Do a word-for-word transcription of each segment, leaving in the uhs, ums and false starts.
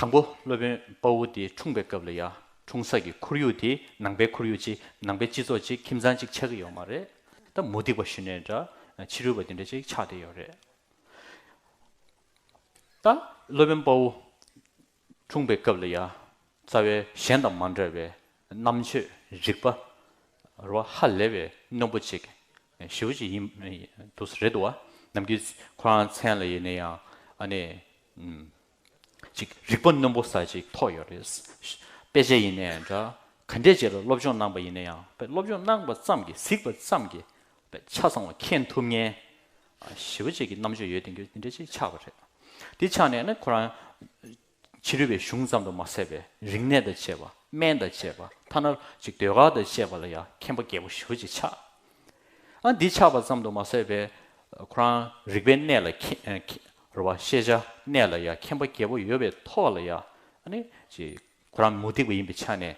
དང་པོ་སློབ་དཔོན་དཔའ་བོ་དེ་འཁྲུངས་པའི་སྐབས་ལ་ཡ་འཁྲུངས་ས་གི་ཁོར་ཡུག་དེ་ནང་པའི་ཁོར་ཡུག་ཅིག་ནང་པའི་སྤྱི་ཚོགས་ཅིག་ཁྱིམ་ཚང་ཅིག་ཆགས་ཀྱི་ཡོད་མ་རེད། ད་མུ་སྟེགས་པ་ཞུ་ནའི་འདྲ་ཕྱི་རོལ་པ་དེ་འདྲ་ཅིག་ཆགས་བསྡད་ཡོད་རེད། ད་སློབ་དཔོན་དཔའ་བོ་འཁྲུངས་པའི་སྐབས་ལ་ཡ་རྩ་བའི་གཞན་དང་མ་འདྲ་བའི་རྣམ་དཔྱོད་རིག་པ་རོ་ཧ་ལས་པའི་རྣོན་པོ་ཅིག་ཞེ་པོ་ཅིག་ཡིན་འདུག་རེད་འདུག་བ། ནམ་རྒྱུན་ཁོ་རང་མཚན་ལ་ཡིན་ན་ཡང་ཨ་ནི་ཨུམ་ཅིག་རིག་པ་རྣོན་པོ་ས་ཅིག་ཐོགས་ཡོད་རེད། དཔེ་ཆ་ཡིན་ན་ཡང་འདྲ་ག་འདྲས་ཅིག་ལ་སློབ་སྦྱོང་གནང་པ་ཡིན་ན་ཡང་དཔེ་སློབ་སྦྱོང་གནང་པ་ཙམ་གྱིས་གཟིགས་པ་ཙམ་གྱིས་དཔེ་ཆ་ཚང་བ་མཁྱེན་ཐུབ་མཁན་ཞེ་པོ་ཅིག་གི་རྣམ་དཔྱོད་ཡོད་དེ་འདྲས་ཅིག་ཆགས་པ་རེད། དེ་ཆགས་ནས་ནི་ཁོ་རང་ཕྱི་རོལ་པའི་གཞུང་ཙམ་དུ་མ་ཟད་པའི་རིག་གནས་དང་བཅས་པ་སྨན་དང་བཅས་པ་ཐ་ན་ཅིག་ཟློས་གར་དང་བཅས་པ་ལ་ཡང་མཁྱེན་པ་རྒྱས་པོ་ཞེ་པོ་ཅིག་ཆགས། ཨ་འདི་ཆགས་པ་ཙམ་དུ་མ་ཟད་པའི་ཁོ་རང་རིག་པའི་གནས་ལ་མཁྱེན་མཁྱེན་རེད་བ། ཤེས་བྱ་གནས་ལ་ཡང་མཁྱེན་པ་རྒྱས་པོ་ཡོད་པའི་ཐོག་ལ་ཡང་ཨ་ནི་ཅིག་ཁོ་རང་མུ་སྟེགས་པ་ཡིན་པའི་ཆ་ནས་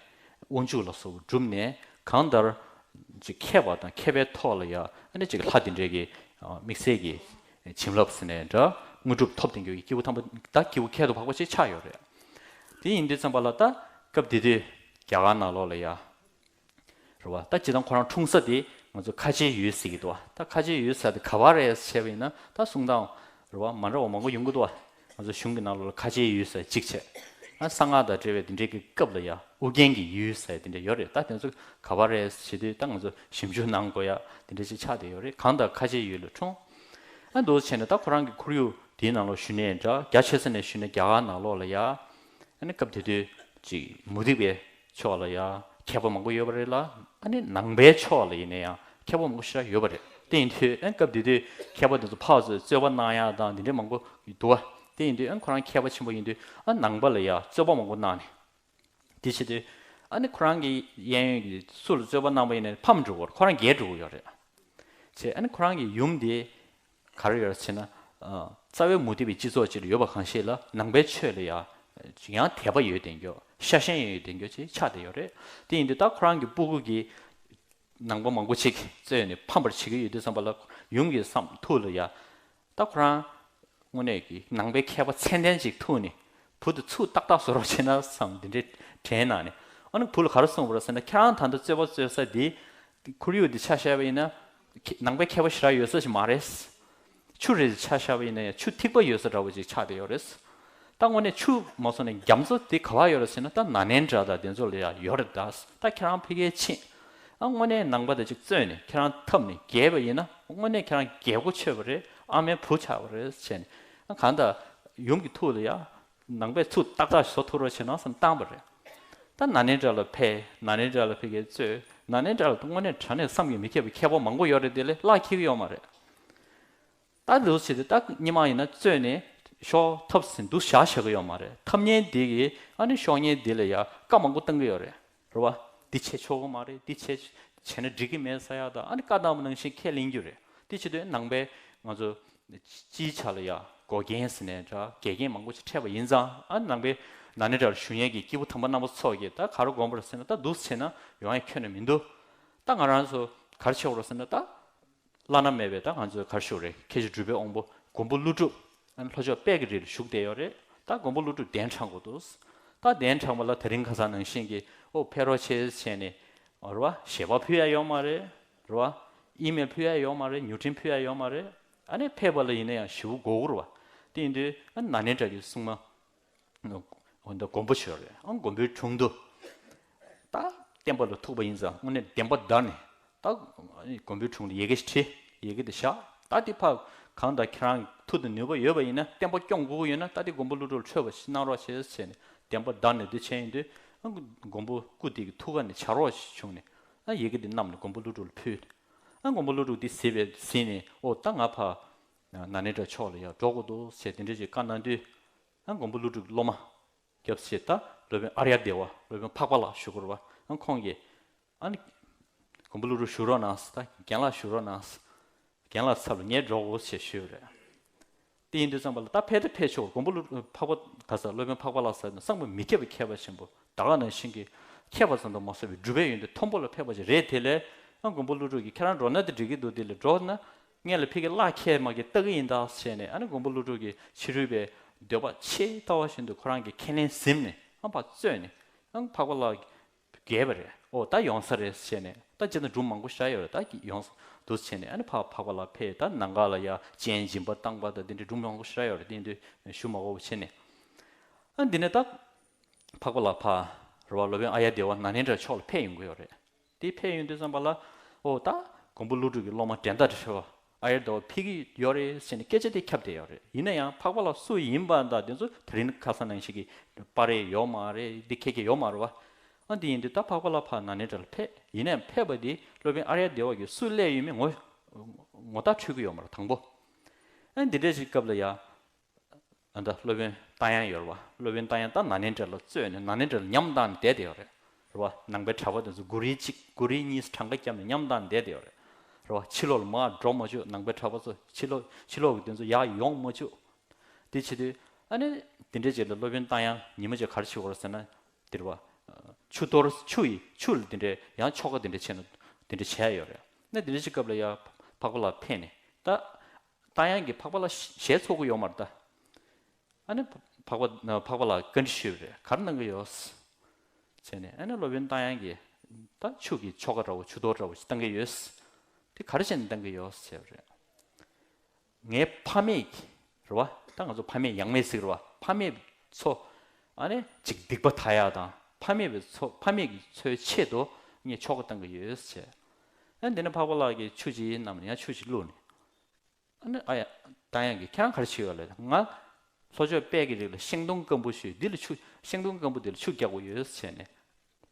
དབང་ཕྱུག་ལ་སོགས་པ་བསྒྲུབས་ནས་གང་ལྟར་ཅིག་མཁས་པ་དང་མཁས་པའི་ཐོག་ལ་ཡང་ཨ་ནི་ཅིག་ལྷ་དེ་འདྲའི་གི་དམིགས་བསལ་གྱི་བྱིན་རླབས་ཟེར་ནས་འདྲ་དངོས་གྲུབ་ཐོབ་ལྡན་གྱི་སྐྱེས་བུ་དམ་པ་ད་སྐྱེས་བུ་ཁྱད་དུ་འཕགས་པ་ཞིག་ཆགས་ཡོད་རེད། དེ་ཡིན་དུས་ཙམ་པ་ལ་ད་སྐབས་དེ་དུས་རྒྱ་གར་ནང་ལོགས་ལ་ཡ་རེད་བ། ད་སྤྱིར་བཏང་ཁོ་རང་འཁྲུངས་ས་དེ་ང་ཚོ་ཁ་ཆེའི་ཡུལ་ཟེར་གྱི་འདུག་བ། ད་ཁ་ཆེའི་ཡུལ་ཟེར་དེ་ག་བ་རེད་ཟེར་བ་ཡིན་ན་ད་གསུང་སྟངས་རེད་བ་མ་འདྲ་བ་མང་པོ་ཡོང་གི་འདུག་བ། ང་ཚོ་གཞུང་གི་ནང་ལོགས་ལ་ཁ་ཆེའི་ཡུལ་ཟེར་གཅིག་བྱས། ཨ་གསང་སྔགས་དང་འབྲེལ་བའི་དེ་འདྲའི་གི་སྐབས་ལ་ཡ་ཨུ་རྒྱན་གྱི་ཡུལ་ཟེར་དེ་འདྲ་ཡོད་རེད། ད་དེ་ཚོ་ག་བ་རེད་ཟེར་དུས་ད་ང་ཚོ་ཞིབ་འཇུག་གནང་དགོས་ཡ་དེ་འདྲ་ཞིག་ཆགས་བསྡད་ཡོད་རེད། གང་ལྟར་ཁ་ཆེའི་ཡུལ་ལ་འཁྲུངས། ཨ་འདུག་བྱས་ནས་ད་ཁོ་རང་གི་ཁོར་ཡུག་དེའི་ནང་ལོགས་ཞུ་ནའི་འདྲ་རྒྱ་ཆེ་ས་ནས་ཞུ་ན་རྒྱ་གར་ནང་ལོགས་ལ་ཡ་ཨ་ནི་སྐབས་དེ་དུས་ཅིག་མུ་སྟེགས་པའི་ཕྱོགས་ལ་ཡ་མཁས་པ་མང་པོ་ཡོད་པ་རེད་ལ་ཨ་ནི་ནང་པའི་ཕྱོགས་ལ་ཡིན་ན་ཡང་མཁས་པ་མང་པོ་ཞེ་དྲག་ཡོད་པ་རེད། དེ་ཡིན་དུས་ཨ་སྐབས་དེ་དུས་མཁས་པ་དེ་ཚོ་ཕར་ཚུར་རྩོད་པ་གནང་ཡག་དང་དེ་འདྲའི་མང་པོ་འདུག་བ། དེ་ཡིན་དུས་ཨ་ཁོ་རང་མཁས་པ་ཆེན་པོ་ཡིན་དུས་ཨ་ནང་པ་ལ་ཡ་རྩོད་པ་མང་པོ་གནང་ནས། དེ་བྱེད་དུས་ཨ་ནི་ཁོ་རང་གི་གཡས་གཡོན་གྱི་སུ་ལ་རྩོད་པ་གནང་པ་ཡིན་ནའི་ཕམ་འགྲོ་གི་ཡོད་རེད། ཁོ་རང་རྒྱལ་འགྲོ་གི་ཡོད་རེད། བྱས་ཨ་ནི་ཁོ་རང་གི་ཡུམ་དེ་ག་རེ་ཡོད་རེད་ཟེར་ན། ཨ་རྩ་བའི་མུ་སྟེགས་པའི་སྤྱི་ཚོགས་ཅིག་ལ་ཡོད་པ་གང་ཞིག་ལ་ནང་པའི་ཆོས་ལ་ཡང་ཡང་དད་པ་ཡོད་བསྡད་རྒྱུ་ཤ་ཞེན་ཡོད་བསྡད་རྒྱུ་ཅིག་ཆགས་བསྡད་ཡོད་རེད། དེ་ཡིན་དུས་ད་ཁོ་རང་གི་སྤུ་གུ་གི་ནང་པ་མང་པོ་ཅིག་རྩོད་ནས་ཕམ་པར་བྱེད་ཀྱི་ཡོད་དུས་ཙམ་པ་ལ་ཡུམ་གྱི་བསམ་ཐུགས་ལ་ཡ། ད་ཁོ་རང་དངོས་གནས་ཀྱི་ནང་པའི་མཁས་པ་མཚན་ལྡན་ཅིག་ཐུག་ནས་བུ་དེ་ཚུར་ཏག་ཏག་བཟོ་རོགས་བྱས་ན་བསམ་འདི་འདྲའི་དྲན་གནང་ནས་ཨ་ནི་བུ་ལ་ག་རེ་གསུངས་པ་རེད་ཟེར་ན། ཁྱེད་རང་ད་ལྟ་རྩོད་པ་རྩོད་ས་འདི་ཁོར་ཡུག་འདི་ཆ་བཞག་པ་ཡིན་ན་ནང་པའི་མཁས་པ་ཞེ་དྲག་ཡོད་ས་ཞིག་མ་རེད། ཆུ་རེད་ཆ་བཞག་པ་ཡིན་ན་ཡང་ཆུ་ཐིགས་པ་ཡོད་ས་འདྲ་བོ་ཅིག་ཆགས་བསྡད་ཡོད་རེད། ད་དངོས་གནས་ཆུ་མ་སོང་ནས་རྒྱ་མཚོ་དེ་ག་བ་ཡོད་རེད་ཟེར་ན་ད་ན་ནིང་ཌ་ར་དང་དེ་ཚོ་ལ་ཡང་ཡོད་རེད། ད་ད་ཁྱེད་རང་ཕ་གིར་ཕྱིན། ཨ་དངོས་གནས་ནང་པ་དང་ཅིག་རྩོད་ནས་ཁྱེད་རང་འཐབ་ནས་རྒྱལ་བ་ཡིན་ན་དངོས་གནས་ཁྱེད་རང་རྒྱལ་སྒོ་ཆོད་པ་རེད། ཨ་མའི་བུ་ཆགས་པ་རེད་བྱས་ནས་ཨ་གང་ལྟར་ཡུམ་གྱི་ཐུགས་ལ་ཡང་ནང་པས་ཚུར་ཏག་ཏག་བཟོ་ཐུབ་རོགས་བྱས་ན་བསམ་བཏང་པ་རེད། ད་ན་ནིང་ཌ་ར་ལ་ཕེབས། ན་ནིང་ཌ་ར་ལ་ཕ་གིར་རྩོད། ན་ནིང་ཌ་ར་ལ་དངོས་གནས་དྲང་གནས་བསམ་གྱིས་མི་ཁྱབ་པའི་མཁས་པ་མང་པོ་ཡོད་རེད། དེ་ལས་གླགས་འཁེལ་གྱི་ཡོད་མ་རེད། ད་འདུག་བྱེད་དུས་ད་སྔོན་མ་ཡིན་ན་རྩོད་ནས་ཤོག་ཐབས་ཟིན་འདུག་བཞག་བཞག་གི་ཡོད་མ་རེད། འཐབ་མཁན་འདི་གིས་ཨ་ནི་ཤོག་མཁན་འདི་ལ་ཡ་བཀའ་མང་པོ་བཏང་གི་ཡོད་རེད། རེད་བ། འདི་བྱེད་ཆོག་གི་མ་རེད། འདི་བྱེད་བྱས་ན་འགྲིག་གི་མེད་ཟེར་ཡག་དང་ཨ་ནི་བཀའ་བཏང་བ་ནང་བཞིན་ཁས་ལེན་རྒྱུ་རེད། དེ་བྱེད་དུས་ནང་པའི་ང་ཚོ་སྤྱིའི་ཆ་ལ་ཡ་འགོག་རྐྱེན་ཟེར་ནས་འདྲ་འགལ་རྐྱེན་མང་པོ་ཞིག་འཕྲད་པ་ཡིན་ཙང་ཨ་ནི་ནང་པའི་ན་ནིང་ཌ་ར་ལ་བཞུགས་མཁན་གྱི་སྐྱེས་བུ་དམ་པ་རྣམ་པ་ཚོ་གིས་ད་ག་རེ་དགོངས་པ་རེད་ཟེར་ན། ད་འདུག་བྱས་ན་ཡོང་ཡ་ཁྱོན་ནས་མི་འདུག་ད་ང་རང་ཚོ་ག་རེ་བྱེད་དགོས་རེད་ཟེར་ན་ད། བླ་ན་མེད་པའི་ད་ང་ཚོའི་ག་རེ་ཞུ་དགོས་རེད། མཁན་ཆེན་འབྲུག་པའི་དབང་པོ་མགོན་པོ་ཀླུ་སྒྲུབ་ཨ་ནི་ལྷོ་ཕྱོགས་དཔལ་གྱི་རི་ལ་བཞུགས་བསྡད་ཡོད་རེད། ད་མགོན་པོ་ཀླུ་སྒྲུབ་གདན་དྲངས་དགོས་འདུག་ད་གདན་དྲངས་པ་ལ་དེ་རིང་ཁ་སང་ནང་བཞིན་གྱི་ཨོ་ཕེབས་རོགས་བྱེད་ཟེར་ནས་རེད་བ། ཞལ་པར་ཕུལ་ཡ་ཡོད་མ་རེད། རེད་བ། ཨི་མེལ་ཕུལ་ཡ་ཡོད་མ་རེད། མྱུར་འཕྲིན་ཕུལ་ཡ་ཡོད་མ་རེད། ཨ་ནི་ཕེབས་པ་ལ་ཡིན་ན་ཡང་ཞེ་པོ་འགོར་གི་རེད་བ། དེ་ཡིན་དུས་ཨ་ནི་ན་ནིང་ཌ་ར་གི་སྲུང་མ། འོ་ད་མགོན་པོ་ཞིག་རེད། ཨ་མགོན་པོའི་དྲུང་དུ་ད་བསྟན་པ་ལ་ཐུག་པ་ཡིན་ཙང་དངོས་གནས་བདེན་པ་བདར་ནས་ད་མགོན་པོའི་དྲུང་དུ་ཡི་གེ་ཞིག་བྲིས། ཡི་གེ་དེ་བཞག་ད་དེ་ཕར་གང་ལྟར་ཁྱེད་རང་མཐུ་དང་ནུས་པ་ཡོད་པ་ཡིན་ན་བསྟན་པ་སྐྱོང་དགོས་ཀྱི་ཡོད་ན་ད་དེ་མགོན་པོ་ཀླུ་སྒྲུབ་ལ་འཕྲོད་པ་ཞིག་གནང་རོགས་བྱེད་ཟེར་ནས་བདེན་པ་བདར་ནས་འདི་བྱས་ཡིན་དུས་ཨ་མགོན་པོ་སྐུ་དེ་གི་ཐུགས་ཀ་ནས་བྱ་རོགས་ཞིག་བྱུང་ནས་ཨ་ཡི་གེ་དེ་བསྣམས་ནས་མགོན་པོ་ཀླུ་སྒྲུབ་ལ་ཕུལ། ཨ་མགོན་པོ་ཀླུ་སྒྲུབ་དེ་གཟིགས་པའི་གཟིགས་ནས་ཨོ་ད་ང་ཕར་ན་ནིང་ཌ་ར་ཕྱོགས་ལ་ཡར་འགྲོ་དགོས་འདུག་ཟེར་དེ་འདྲ་ཞིག་བཀའ་གནང་དུས། ཨ་མགོན་པོ་ཀླུ་སྒྲུབ་སློབ་མ་སྐྱབས་རྗེ་ད་སློབ་དཔོན་ཨཱརྱ་དེ་བ་སློབ་དཔོན་འཕགས་པ་ལགས་ཞུ་དགོས་རེད་བ། ཨ་ཁོང་གིས་ཨ་ནི་མགོན་པོ་ཀླུ་སྒྲུབ་བཞུགས་རོགས་གནང་ཟེར། ད་རྒན་ལགས་བཞུགས་རོགས་གནང་ཟེར། རྒན་ལགས་ཚབ་ལ་ངས་འགྲོ་དགོས་ཞེས་ཞུས་རེད། དེ་ཡིན་དུས་ཙམ་པ་ལ་ད་ཕེབས་ད་ཕེབས་ཆོག་མགོན་པོ་ཀླུ་འཕགས་པ་ག་ས་སློབ་དཔོན་འཕགས་པ་ལགས་ཟེར་ན་བསམ་པ་མི་ཁྱབ་པའི་མཁས་པ་ཆེན་པོ་ད་ག་ནང་བཞིན་གྱི་མཁས་པ་ཙམ་དུ་མ་ཟད་པའི་སྒྲུབ་པའི་ཡོན་ཏན་མཐོན་པོ་ལ་ཕེབས་པ་ཞིག་རེད། དེ་ལས་ཨ་མགོན་པོ་ཀླུ་སྒྲུབ་ཀྱིས་ཁྱེད་རང་འགྲོ་ན་དེ་འགྲིག་གི་འདུག་དེ་ལས་འགྲོ་ན། སྔོན་ལ་ཕ་གི་གླགས་ཁྱེད་མ་གི་ལྟ་གི་ཡིན་ད་ཟེར་ནས་ཨ་ནི་མགོན་པོ་ཀླུ་སྒྲུབ་ཀྱིས་ཕྱི་རོལ་པའི་ འདོད་པ་ཆེས་ལྟ་བ་བཞིན་དུ་ཁོ་རང་གིས་ཁས་ལེན་ཟིན་ནས་ཨ་ཕར་རྩོད་ནས་ཨ་འཕགས་པ་ལགས་རྒས་པ་རེད། ཨོ་ད་ཡོང་ས་རེད་ཟེར་ནས་ད་ཅི་ན་སྒྲུང་མང་པོ་ཞེ་དྲག་ཡོད་རེད། ད་ཡོང་ས་འདུག་བྱས་ནས་ཨ་ནི་ཕར་འཕགས་པ་ལགས་ཕེབས། ད་ནམ་མཁའ་ལ་ཡ་སྤྱན་སྦྱིན་པ་བཏང་པ་དང་དེ་འདྲའི་སྒྲུང་མང་པོ་ཞེ་དྲག་ཡོད་རེད། དེ་ཡིན་དུས་ཞུ་མ་དགོས་པ་བྱས་ནས་ཨ་འདི་ནས་ད་འཕགས་པ་ལགས་ཕར་རེད་བ། སློབ་དཔོན་ཨཱརྱ་དེ་བ་ནཱ་ལེནྡྲ་ཕྱོགས་ལ་ཕེབས་ཡོང་གི་ཡོད་རེད། དེ་ཕེབས་ཡོང་དུས་ཙམ་པ་ལ་ཨོ་ད་མགོན་པོ་ཀླུ་སྒྲུབ་ཀྱི་སློབ་མ་འགྲན་ཟླ་བྲལ་བ་ཨཱརྱ་དེ་བ་ཕེབས་ཀྱི་ཡོད་རེད་ཟེར་ནས་སྐད་ཆ་དེ་ཁྱབ་བསྡད་ཡོད་རེད། ཡིན་ན་ཡང་འཕགས་པ་ལགས་སུ་ཡིན་པ་དང་དེ་ཚོ་དེ་རིང་ཁ་སང་ནང་བཞིན་གྱི་པར་རིས་ཡོད་མ་རེད། འདི་ཁྱེད་ཀྱི་ཡོད་མ་རེད་བ། ཨ་འདི་ཡིན་དུས་ད་འཕགས་པ་ལགས་ཕར་ནཱ་ལེནྡྲ་ལ་ཕེབས། ཡིན་ནའང་ཕེབས་པ་འདི་སློབ་དཔོན་ཨཱརྱ་དེ་བ་གིས་སུ་སླེབས་ཡོད་མེད་ངོ་ངོ་རྟགས་འཕྲོད་ཀྱི་ཡོད་མ་རེད། དང་པོ། ཨ་འདི་འདྲ་ཞིག་སྐབས་ལ་ཡ། ཨ་ད་སློབ་དཔོན་རྟ་དབྱངས་ཡོད་རེད་བ། སློབ་དཔོན་རྟ་དབྱངས་ད་ནཱ་ལེནྡྲ་ལ་རྩོད་ནས་ནཱ་ལེནྡྲ་ལ་ཉམས་བཏང་ནས་བསྡད་བསྡད་ཡོད་རེད། རེད་བ། ནང་པའི་གྲྭ་པ་དེ་ཚོ་མགོ་རིལ་གཅིག་མགོ་རིལ་གཉིས་གྲངས་ཀ་བརྒྱབ་ནས་ཉམས་བཏང་ནས་བསྡད་བསྡད་ཡོད་རེད། རེད་བ། ཕྱི་ལོགས་ལ་མར་འགྲོ་མ་བཅུག་ནང་པའི་གྲྭ་པ་ཚོ་ཕྱི་ལོགས་ཕྱི་ལོགས་ཀྱི་དེ་ཚོ་ཡར་ཡོང་མ་བཅུག་དེ་བྱེད་དུས་ཨ་ནི་དེ་འདྲའི་རྗེས་ལ་སློབ་དཔོན་རྟ་དབྱངས་ཉི་མ་གཅིག་ག་རེ་བྱེད་དགོས་རེད་ཟེར་ན། དེ་རེད་བ། ཆུ་གཏོར་ཆུ་ཡི་ཆུ་ལ་དེ་འདྲའི་ཡང་ཆོ་ག་དེ་འདྲ་བྱས་ན་དེ་འདྲ་བྱས་ཡོད་རེད། ན་དེ་འདྲ་ཞིག་སྐབས་ལ་ཡ་འཕགས་པ་ལགས་ཕེབས་ནས་ད། རྟ་དབྱངས་ཀྱིས་འཕགས་པ་ལགས་ཞལ་ཚོགས་ཀྱི་ཡོད་མ་རེད་ད། ཨ་ནི་འཕགས་པ་འཕགས་པ་ལགས་བཀའ་འདྲི་ཞུས་པ་རེད། ག་རེ་གནང་གི་ཡོད། བྱས་ནས་ཨ་ནི་སློབ་དཔོན་རྟ་དབྱངས་ཀྱིས་ད་ཆུ་གི་ཆོ་ག་འདྲ་བོ་ཆུ་གཏོར་འདྲ་བོ་ཞིག་བཏང་གི་ཡོད། དེ་ག་རེ་བྱས་ནས་བཏང་གི་ཡོད་ཟེར་བ་རེད། ངའི་ཕ་མེས་ཀྱི་རེད་བ། ད་ང་ཚོ་ཕ་མེས་ཡང་མེས་ཟེར་གི་རེད་བ། ཕ་མེས་ཚོ་ཨ་ནི་ཅིག་སྡིག་པ་དག་ཡག་དང་ཕ་མེས་པའི་ཚོ་ཕ་མེས་ཀྱི་ཚོའི་ཆེད་དུ་ངས་ཆོ་ག་བཏང་གི་ཡོད་ཟེར། ཨ་འདི་ནས་འཕགས་པ་ལགས་ཀྱིས་ཆུ་ཅིག་བསྣམས་ནས་ཡང་ཆུ་ཅིག་བླུགས་ནས། ཨ་ནི་ཨ་ཡ། རྟ་དབྱངས་ཀྱིས་ཁྱེད་རང་ག་རེ་བྱེད་ཡོད་ལབ། ང་ལྷོ་ཕྱོགས་དཔལ་གྱི་རི་ལ་ཤིང་སྡོང་སྐམ་པོ་ཞིག་འདི་ལ་ཆུ་ཤིང་སྡོང་སྐམ་པོ་འདི་ལ་ཆུ་རྒྱག་དགོས་ཡོད་ཟེར་ནས་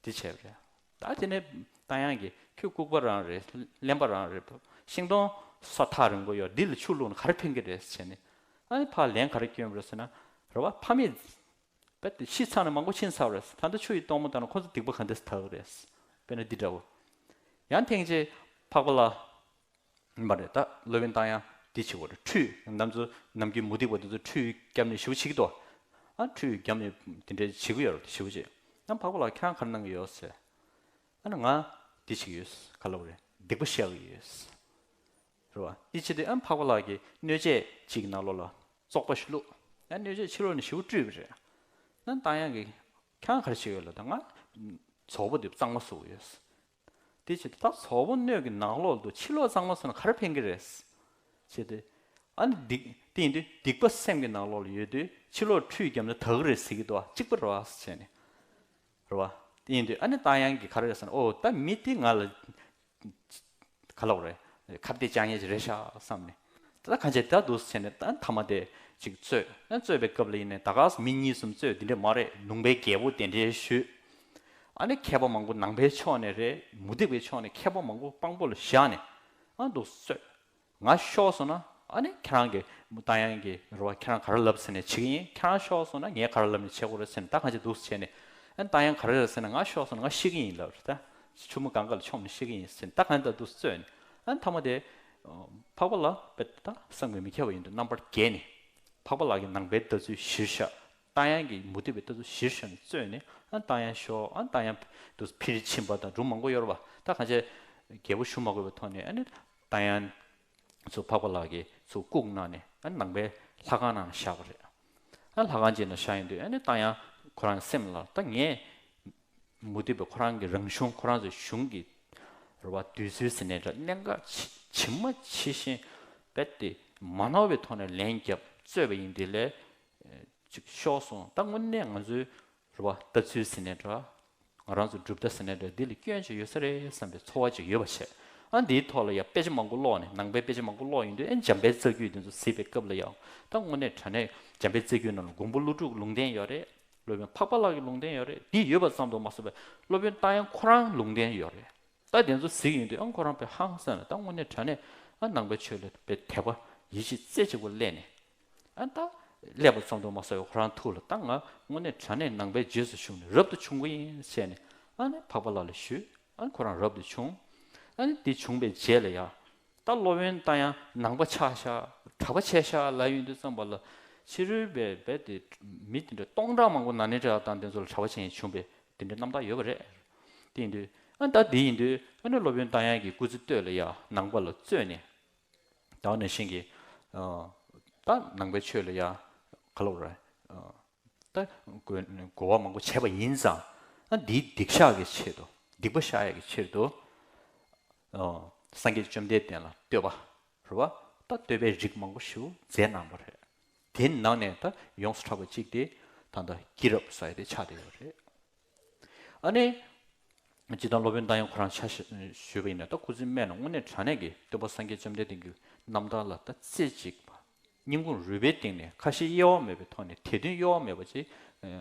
འདི་བྱས་པ་རེད། ད་དེ་ནས་རྟ་དབྱངས་ཀྱིས་ཁྱོད་ལྐུགས་པ་རང་རེད། གླེན་པ་རང་རེད། ཤིང་སྡོང་ས་ཐག་རིང་པོ་ཡོད། འདི་ལ་ཆུ་བླུགས་ན་ག་རེ་ཕན་གྱི་རེད་ཟེར་ནས། ཨ་ནི་ཕར་ལན་ག་རེ་སྐྱོན་པ་རེད་ཟེར་ན། རེད་བ། ཕ་མེས་རྦད་དེ་ཤི་ཚར་ནས་མང་པོ་ཕྱིན་ཚར་བ་རེད། ད་ལྟ་ཆུ་ཡི་གཏོར་མ་བཏང་ན་ཁོ་ཚོ་སྡིག་པ་ག་འདྲས་དག་གི་རེད། དཔེར་ན་འདི་འདྲ་བོ། ཡང་ཐེངས་གཅིག་འཕགས་པ་ལགས། མ་རེད། ད་སློབ་དཔོན་རྟ་དབྱངས་འདི་བྱེད་དགོས་རེད། ཁྲུས་ནམ་ཚོ་ནམ་རྒྱུན་མུ་སྟེགས་པ་འདི་ཚོ་ཁྲུས་བརྒྱབ་ནས་ཞེ་པོ་བྱེད་ཀྱི་འདུག་ཨ་ཁྲུས་བརྒྱབ་ནས་དེ་འདྲའི་བྱེད་ཀྱི་ཡོད་རེད། ཞེ་པོ་བྱེད། ཡང་འཕགས་པ་ལགས་ཁྱེད་རང་ག་རེ་གནང་གི་ཡོད་ཟེར། ཨ་ནི་ང་འདི་བྱེད་ཀྱི་ཡོད། ག་ལབ་རེད། སྡིག་པ་བཤགས་ཀྱི་ཡོད། རེད་བ། འདི་བྱེད་དུས་ཨ་འཕགས་པ་ལགས་ཀྱིས་སྣོད་སྤྱད་ཅིག་ནང་ལོགས་ལ་བཙོག་པ་ཞིག་བླུགས། ཨ་སྣོད་སྤྱད་ཕྱི་ལོགས་ནས་ཞེ་པོ་བཀྲུས་པ་རེད། ན་རྟ་དབྱངས་ཀྱིས་ཁྱེད་རང་ག་རེ་བྱེད་ཀྱི་ཡོད་ལབ། ད་ང་བཙོག་པ་འདི་གཙང་མ་བཟོ་གི་ཡོད། དེ་བྱེད་དུས་ད་བཙོག་པ་སྣོད་ཀྱི་ནང་ལོགས་ལ་འདུག་ཕྱི་ལོགས་གཙང་མ་བཟོས་ན་ག་རེ་ཕན་གྱི་རེད། བྱེད་དུས། ཨ་ནི་སྡིག་དེ་ཡིན་དུས་སྡིག་པ་སེམས་ཀྱི་ནང་ལོགས་ལ་ཡོད་དུས་ཕྱི་ལོགས་ཁྲུས་བརྒྱབ་ན་དག་གི་རེད་ཟེར་གྱི་འདུག་གཅིག་པ་རེད་བ་བྱས་ནས། རེད་བ། དེ་ཡིན་དུས་ཨ་ནི་རྟ་དབྱངས་ཀྱིས་ག་རེ་རེད་ཟེར་ན། ཨོ་ད་མི་དེ་ང་ལ་ག་ལབ་རེད། ཁ་གཏད་བཅག་མཁན་ཅིག་རེད་ཤག་བསམ་ནས། ད་གང་བྱས་ད་འདུག་བྱས་ནས་ད་མཐའ་མ་དེ་ཅིག་རྩོད། ཨ་རྩོད་པའི་སྐབས་ལ་ཡིན་ནའི་ད་ག་སེ་མི་གཉིས་གསུམ་རྩོད་དེ་འདྲ་མ་རེད། ལུང་པའི་རྒྱལ་པོ་དེ་འདྲའི་ཞུས། ཨ་ནི་མཁས་པ་མང་པོ་ནང་པའི་ཕྱོགས་ནས་རེད། མུ་སྟེགས་པའི་ཕྱོགས་ནས་མཁས་པ་མང་པོ་དཔང་པོ་ལ་བཞག་ནས་ཨ་འདུག་རྩོད། ང་ཤོར་སོང་ན་ཨ་ནི་ཁྱེད་རང་གི་རྟ་དབྱངས་ཀྱི་རེད་བ། ཁྱེད་རང་ག་རེ་ལབ་ཟེར་ནས་བྱེད་ཀྱི་ཡིན། ཁྱེད་རང་ཤོར་སོང་ན་ངས་ག་རེ་ལབ་ནས་བྱེད་དགོས་རེད་ཟེར་ནས་ད་གང་བྱེད་འདུག་བྱས་ནས། ཨ་ནི་རྟ་དབྱངས་ག་རེ་རེད་ཟེར་ན། ང་ཤོར་སོང་ན་ང་ཤི་གི་ཡིན་ལབ་རེད། ད་ཆུ་མོ་གང་ག་ལ་མཆོངས་ནས་ཤི་གི་ཡིན་ཟེར་ནས་ད་གང་བྱེད་འདུག་རྩོད་ནས། ཨ་ནི་མཐའ་མ་དེ་འཕགས་པ་ལགས་དཔེ་ད་བསམ་གྱིས་མི་ཁྱབ་པ་ཡིན་འདུག་རྣམ་པར་རྒྱལ་ནས། འཕགས་པ་ལགས་ཀྱིས་ནང་པའི་ལྟ་ཚུལ་གཞིར་བཞག་རྟ་དབྱངས་ཀྱིས་མུ་སྟེགས་པའི་ལྟ་ཚུལ་གཞིར་བཞག་ནས་རྩོད་ནས། ཨ་རྟ་དབྱངས་ཤོར། ཨ་རྟ་དབྱངས་དུ་ཕྱིར་ཕྱིན་པ་དང་སྒྲུང་མང་པོ་ཡོད་རེད་བ། ད་གང་བྱས་རྒྱལ་པོ་ཞུ་མ་དགོས་པའི་ཐོག་ནས་ཨ་ནི་རྟ་དབྱངས་ཚུར་འཕགས་པ་ལགས་ཀྱིས་ཚུར་བཀུག་གནང་ནས་ཨ་ནང་པའི་ལྷ་ཁང་ནང་བཞག་པ་རེད། ཨ་ལྷ་ཁང་ཅིག་ནང་བཞག་ཡོང་དུས་ཨ་ནི་རྟ་དབྱངས་ཁོ་རང་གི་སེམས་ལ་ད་ངས་མུ་སྟེགས་པའི་ཁོ་རང་གི་རང་གཞུང་ཁོ་རང་ཚོའི་གཞུང་གི་རེད་བ། འདོད་ཚུལ་ཟེར་ནའི་འདྲ། གནད་འགག་ཇི་ཇི་མ་ཇི་བཞིན་རྦད་དེ་མ་ནོར་བའི་ཐོག་ནས་ལན་བརྒྱབ་རྩོད་པ་ཡིན་དེ་ལས། ཅིག་ཤོར་སོང་། ད་དངོས་གནས་ང་ཚོའི་རེད་བ། ལྟ་ཚུལ་ཟེར་ནའི་འདྲ། ང་རང་ཚོ་གྲུབ་མཐའ་ཟེར་ནའི་འདྲ། འདི་ལ་སྐྱོན་ཅིག་ཡོད་ས་རེད་བསམ་པའི་ཚོར་བ་ཅིག་ཡོད་པ་བྱས། ཨ་འདིའི་ཐོག་ལ་ཡང་དཔེ་ཆ་མང་པོ་ཀློག་ནས། ནང་པའི་དཔེ་ཆ་མང་པོ་ཀློག་ཡོང་དུས་ཨ་འཇམ་དཔལ་རྩ་རྒྱུད་འདི་ཚོ་གཟིགས་པའི་སྐབས་ལ་ཡང་ད་དངོས་གནས་དྲང་གནས་འཇམ་དཔལ་རྩ་རྒྱུད་ནང་ལ་མགོན་པོ་ཀླུ་སྒྲུབ་ལུང་བསྟན་ཡོད་རེད། སློབ་དཔོན་འཕགས་པ་ལགས་ཀྱི་ལུང་བསྟན་ཡོད་རེད། འདི་ཡོད་པ་ཙམ་དུ་མ་ཟད་པའི་སློབ་དཔོན་རྟ་དབྱངས་ཁོ་རང་ལུང་བསྟན་ཡོད་རེད། ད་དེ་ཚོ་གཟིགས་ཡོང་དུས་ཨ་ཁོ་རང་དཔེ་ཧང་སངས་ནས། ད་དངོས་གནས་དྲང་གནས་ཨ་ནང་པའི་ཆོས་ལ་དཔེ་དད་པ་ཡིད་ཆེས་རྩེ་གཅིག་པོ་སླེབས་ནས། ཨ་ད་སླེབས་པ་ཙམ་དུ་མ་ཟད་པའི་ཁོ་རང་ཐུགས་ལ་ད་ང་དངོས་གནས་དྲང་གནས་ནང་པའི་རྗེས་སུ་ཞུགས་ནས་རབ་ཏུ་བྱུང་གི་ཡིན་ཟེར་ནས་ཨ་ནི་འཕགས་པ་ལགས་ལ་ཞུས། ཨ་ནི་ཁོ་རང་རབ་ཏུ་བྱུང་། ཨ་ནི་དེ་བྱུང་བའི་རྗེས་ལ་ཡང་ད་སློབ་དཔོན་རྟ་དབྱངས་ནང་པ་ཆགས་ཤག་གྲྭ་པ་བྱས་ཤག་ལབ་ཡོང་དུས་ཙམ་པ་ལ་ཕྱི་རོལ་པའི་རྦད་དེ་མི་དེ་འདྲ་སྟོང་ཕྲག་མང་པོ་ནཱ་ལེནྡྲ་དང་དེ་ཚོ་ལ་གྲྭ་པ་བྱས་ནས་བྱུང་བའི་དེ་འདྲའི་རྣམ་ཐར་ཡོད་པ་རེད། དེ་ཡིན་དུས་ཨ་ད་དེ་ཡིན་དུས་ཨ་ནི་སློབ་དཔོན་རྟ་དབྱངས་ཀྱིས་སྐུ་ཚེ་སྟོད་ལ་ཡ་ནང་པ་ལ་རྩོད་ནས། ད་ག་ནང་བཞིན་གྱི་ཨ་ད་ནང་པའི་ཆོས་ལ་ཡ་ ག་ལབ་ར། ད་གོ་གོ་བ་མང་པོ་བྱས་པ་ཡིན་ཙང་། ཨ་འདིའི་སྡིག་བཤགས་ཀྱི་ཆེད་དུ། སྡིག་པ་བཤགས་ཡག་གི་ཆེད་དུ། སངས་རྒྱས་བཅོམ་ལྡན་འདས་ལ་བསྟོད་པ་རེད་བ། ད་བསྟོད་པའི་རིགས་མང་པོ་ཞིག་མཛད་གནང་བ་རེད། དེའི་ནང་ནས་ད་ཡོངས་སུ་གྲགས་པ་གཅིག་དེ་ད་ལྟ་སྐྱེས་རབས་ཟེར་ཡ་དེ་ཆགས་བསྡད་ཡོད་རེད། ཨ་ནི། སྤྱིར་བཏང་སློབ་དཔོན་རྟ་དབྱངས་ཁོ་རང་ཆ་བཞག་པ་ཡིན་ན། ད་སྐུ་ཚེ་སྨད་ནས་དངོས་གནས་དྲང་གནས་ཀྱི་སྟོན་པ་སངས་རྒྱས་བཅོམ་ལྡན་འདས་ཀྱི་རྣམ་ཐར་ལ་ད་རྩེ་གཅིག་པ། སྙིང་ཁུང་རུས་པའི་གཏིང་ནས། ཁ་ཞེ་གཡོ་བ་མེད་པའི་ཐོག་ནས། དད་འདུན་གཡོ་བ་མེད་པ་ཅིག་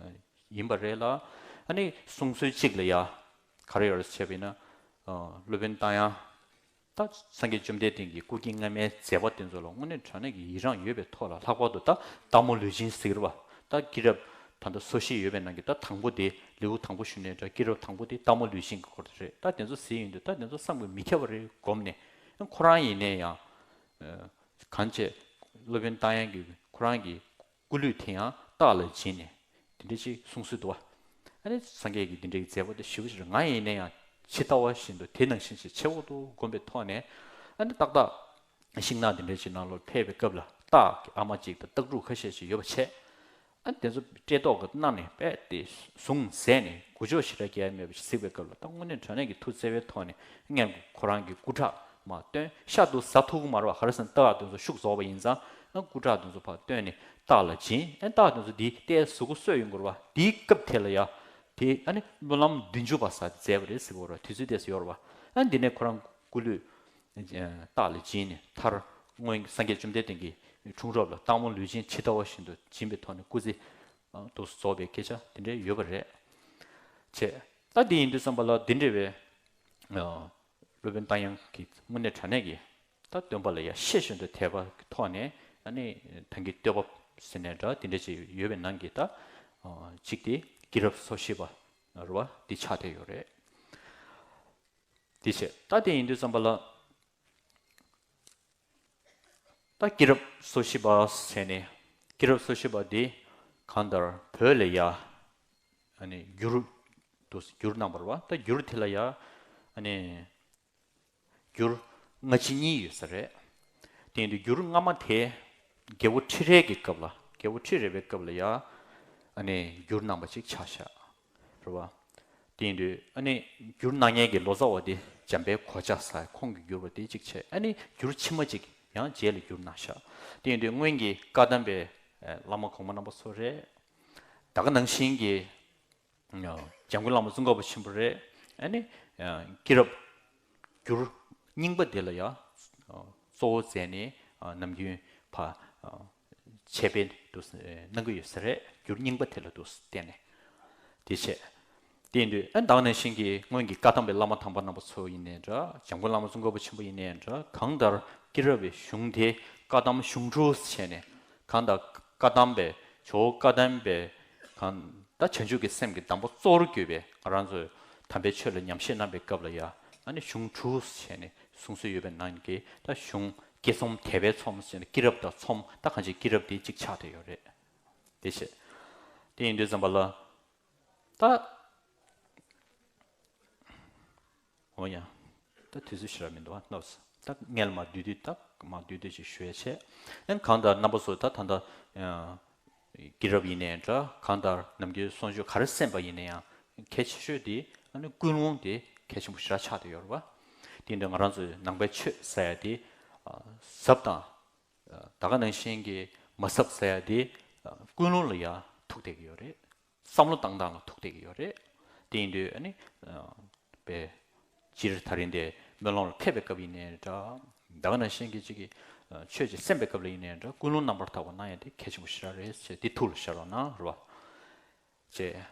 ཡིན་པ་རེད་ལ། ཨ་ནི་གསུང་སྲོལ་གཅིག་ལ་ཡ་ག་རེ་ཡོད་རེད་ཟེར་བྱས་པ་ཡིན་ན། སློབ་དཔོན་རྟ་དབྱངས། ད་སངས་རྒྱས་བཅོམ་ལྡན་འདས་ཀྱི་སྐུ་སྐྱེ་སྔ་མའི་མཛད་པ་དེ་ཚོ་ལ་དངོས་གནས་དྲང་གནས་ཀྱི་ཡི་རངས་ཡོད་པའི་ཐོག་ལ། ལྷག་པར་དུ་ད་སྟག་མོ་ལུས་སྦྱིན་ཟེར་བ། ད་སྐྱེས་རབས་ད་ལྟ་སོ་བཞི་ཡོད་པའི་ནང་གི་ད་དང་པོ་དེ། ལེའུ་དང་པོ་ཞུས་ནའི་འདྲ། སྐྱེས་རབས་དང་པོ་དེ་སྟག་མོ་ལུས་སྦྱིན་གྱི་སྐོར་དེ་རེད། ད་དེ་ཚོ་གཟིགས་ཡོང་དུས་ད་དེ་ཚོ་བསམ་གྱིས་མི་ཁྱབ་པ་རེད་བསྒོམས་ནས། ཁོ་རང་ཡིན་ནའི་ཡང་། གང་བྱས། སློབ་དཔོན་རྟ་དབྱངས་ཀྱིས་ཁོ་རང་གི་སྐུ་ལུས་དེ་ཡང་སྟག་ལ་བྱིན་ནས་དེ་འདྲ་ཅིག་གསུང་སྲོལ་འདུག་བ། ཨ་ནི་སངས་རྒྱས་ཀྱི་དེ་འདྲའི་མཛད་པ་དེ་ཞེ་པོ་ཅིག་རེད། ང་ཡིན་ན་ཡང་ཇི་ལྟ་བ་བཞིན་དུ་དེ་ནང་བཞིན་ཞིག་ཆེ་བོ་དུ་བསྒོམས་པའི་ཐོག་ནས། ཨ་ནི་ཏག་ཏག་ཤིང་ནགས་དེ་འདྲ་ཅིག་ནང་ལོགས་ཕེབས་པའི་སྐབས་ལ། སྟག་གི་ཨ་མ་ཅིག་དང་སྟག་ཕྲུག་ཁ་ཤས་ཤིག་ཡོད་པ་བྱས། ཨ་ནི་དེ་ཚོ་བཀྲེས་ལྟོགས་ཀྱིས་མནར་ནས་རྦད་དེ་ཟུངས་ཟད་ནས། མགུ་ལྕོག་ཞེ་དྲག་རྒྱག་ཡ་མེད་པ་ཞིག་གཟིགས་པའི་སྐབས་ལ། ད་དངོས་གནས་དྲང་གནས་ཀྱི་ཐུགས་བརྩེ་བའི་ཐོག་ནས་སྔོན་ཁོ་རང་གི་སྐུ་ཁྲག་མར་བཏོན། ཤ་དེ་ཟ་ཐུབ་ཀྱི་མ་རེད་བ། ག་རེ་ཟེར་ན་སྟག་དེ་ཚོ་ཤུགས་རྫོགས་པ་ཡིན་ཙང་། ཨ་སྐུ་ཁྲག་དེ་ཚོ་ཕར་བཏོན་ནས་སྟག་ལ་བྱིན། ཨ་སྟག་དེ་ཚོ་དེ་ལྟའི་གཟུགས་པོ་གསོས་ཡོང་གི་རེད་བ། དེའི་སྐབས་དེ་ལ་ཡ། དེ་ཨ་ནི་སྨོན་ལམ་བདུན་ཅུ་པ་ཟེར་མཛད་པ་རེད་ཟེར་གྱི་ཡོད་རེད་བ། དུས་ཚོད་དེ་ཚོ་ཡོད་རེད་བ། ཨ་འདི་ནས་ཁོ་རང་སྐུ་ལུས་སྟག་ལ་བྱིན་ནས། མཐར་སྔོན་སངས་རྒྱས་བཅོམ་ལྡན་འདས་ཀྱི་འཁྲུངས་རབས་ལ་སྟག་མོ་ལུས་སྦྱིན་ཇི་ལྟ་བ་བཞིན་དུ་བྱིན་པའི་ཐོག་ནས་སྐུ་ཚེ་ཏོག་ཙམ་རྫོགས་པའི་སྐད་ཆ་དེ་འདྲ་ཡོད་པ་རེད། བྱས། ད་དེ་ཡིན་དུས་ཙམ་པ་ལ་དེ་འདྲ་བའི་སློབ་དཔོན་རྟ་དབྱངས་ཀྱིས་དངོས་གནས་དྲང་གནས་ཀྱི་ད་སྟོན་པ་ལ་ཡ་ཤེས་བཞིན་དུ་དད་པ་གི་ཐོག་ནས། ཨ་ནི་ད་གིན་བསྟོད་པ་ཟེར་ནའི་འདྲ། དེ་འདྲ་ཅིག་ཡོད་པའི་ནང་གི་ད་གཅིག་དེ་སྐྱེས་རབས་སོ་བཞི་པ་རེད་བ། དེ་ཆགས་བསྡད་ཡོད་རེད། དེ་བྱས། ད་དེ་ཡིན་དུས་ཙམ་པ་ལ། ད་སྐྱེས་རབས་སོ་བཞི་པ་ཟེར་ནས། སྐྱེས་རབས་སོ་བཞི་པ་འདི་གང་ལྟར་བོད་ལ་ཡ་ཨ་ནི་བསྒྱུར་དུ་བསྒྱུར་གནང་བ་རེད་བ། ད་བསྒྱུར་དེ་ལ་ཡ་ཨ་ནི་འགྱུར་སྔ་ཕྱི་གཉིས་ཡོད་ས་རེད། དེ་ཡིན་དུས་འགྱུར་སྔ་མ་དེ་རྒྱལ་པོ་ཁྲི་རལ་གྱི་སྐབས་ལ། རྒྱལ་པོ་ཁྲི་རལ་པའི་སྐབས་ལ་ཡ་ཨ་ནི་བསྒྱུར་གནང་བ་ཅིག་ཆགས་ཤག་རེད་བ། དེ་ཡིན་དུས་ཨ་ནི་བསྒྱུར་གནང་མཁན་གྱི་ལོ་ཙཱ་བ་དེ་འཇམ་དཔལ་གོ་ཆ་ཟེར་ཁོང་གིས་བསྒྱུར་བ་དེ་གཅིག་བྱས། ཨ་ནི་བསྒྱུར་ཕྱི་མ་གཅིག་ཡང་རྗེས་ལ་བསྒྱུར་གནང་ཤག་དེ་ཡིན་དུས་སྔོན་གྱི་བཀའ་གདམས་པའི་བླ་མ་གོང་མ་རྣམ་པ་ཚོ་རེད། ད་ག་ནང་བཞིན་གྱི་འཇམ་མགོན་བླ་མ་ཙོང་ཁ་པ་ཆེན་པོ་རེད། ཨ་ནི་སྐྱེས་རབས་བསྒྱུར་རྙིང་པ་དེ་ལ་ཡང་གཙོ་བོ་མཛད་ནས་ནམ་རྒྱུན་ཕར་འཆད་སྤེལ་དུ་གནང་གི་ཡོད་ས་རེད། བསྒྱུར་རྙིང་པ་དེ་ལ་དུ་བརྟེན་ནས། དེ་བྱས། དེ་ཡིན་དུས་ཨ་ད་ག་ནང་བཞིན་གྱི་སྔོན་གྱི་བཀའ་གདམས་པའི་བླ་མ་དམ་པ་རྣམ་པ་ཚོ་ཡིན་ནའི་འདྲ། འཇམ་མགོན་བླ་མ་ཙོང་ཁ་པ་ཆེན་པོ་ཡིན་ནའི་འདྲ། གང་ལྟར་སྐྱེས་རབས་པའི་གཞུང་དེ་བཀའ་གདམས་གཞུང་དྲུག་བྱས་ནས། གང་ལྟར་བཀའ་གདམས་པའི་ཇོ་བོ་བཀའ་གདམས་པའི་གང་ད་བྱང་ཆུབ་ཀྱི་སེམས་ཀྱི་གདམས་པ་གཙོ་བོར་གྱུར་པའི་ང་རང་ཚོས་དམ་པའི་ཆོས་ལ་ཉམས་བཞེས་གནང་པའི་སྐབས་ལ་ཡ། ཨ་ནི་གཞུང་དྲུག་བྱས་ནས་གསུང་སྲོལ་ཡོད་པའི་ནང་གི་ད་གཞུང་དགེ་ཚོམས་དད་པའི་ཚོམས་ཟེར་ནས། སྐྱེས་རབས་དང་ཚོམས། ད་གང་ཅི་སྐྱེས་རབས་དེ་གཅིག་ཆགས་བསྡད་ཡོད་རེད། དེ་བྱས། དེ་ཡིན་དུས་ཙམ་པ་ལ། ད། འོ་ཡ། ད་དུས་ཚོད་ཞེ་དྲག་མི་འདུག་ཨ། ལགས་སོ། ད་སྔོན་ལ་མར་བསྡུས་བསྡུས། ད་མར་བསྡུས་བསྡུས་ཅིག་ཞུ་ཡ་བྱས། ཨ་ནི་གང་ལྟར་རྣམ་པ་ཚོ་ད་ད་ལྟ་སྐྱེས་རབས་ཡིན་ནའི་འདྲ། གང་ལྟར་ནམ་རྒྱུན་གསུང་ཆོས་ག་རེ་གསན་པ་ཡིན་ན་ཡང་གལ་ཆེ་ཤོས་དེ་ཨ་ནི་ཀུན་སློང་དེ་གལ་ཆེན་པོ་ཞེ་དྲག་ཆགས་བསྡད་ཡོད་རེད་བ། དེ་ཡིན་དུས་ང་རང་ཚོས་ནང་པའི་ཆོས་ཟེར་ཡ་དེ་ཟབ་དང་། ད་ག་ནང་བཞིན་གྱི་མ་ཟབ་ཟེར་ཡ་དེ་ཀུན་སློང་ལ་ཡང་ཐུག་བསྡད་ཀྱི་ཡོད་རེད། བསམ་བློ་བཏང་སྟངས་ལ་ཐུག་བསྡད་ཀྱི་ཡོད་རེད། དེ་ཡིན་དུས་ཨ་ནི་དཔེ་སྤྱིར་ད་རིང་དེ་སྨོན་ལམ་ལ་ཕེབས་པའི་སྐབས་ཡིན་ནའི་འདྲ། ད་ག་ནང་བཞིན་གྱི་ཅིག་གི་ཆོས་ཅིག་གསན་པའི་སྐབས་ལ་ཡིན་ནའི་འདྲ། ཀུན་སློང་རྣམ་པར་དག་པ་གནང་ཡ་དེ་གལ་ཆེན་པོ་ཞེ་དྲག་རེད་ཟེར། དེ་ཐུགས་ལ་བཞག་རོགས་གནང་རེད་བ། ཅེས།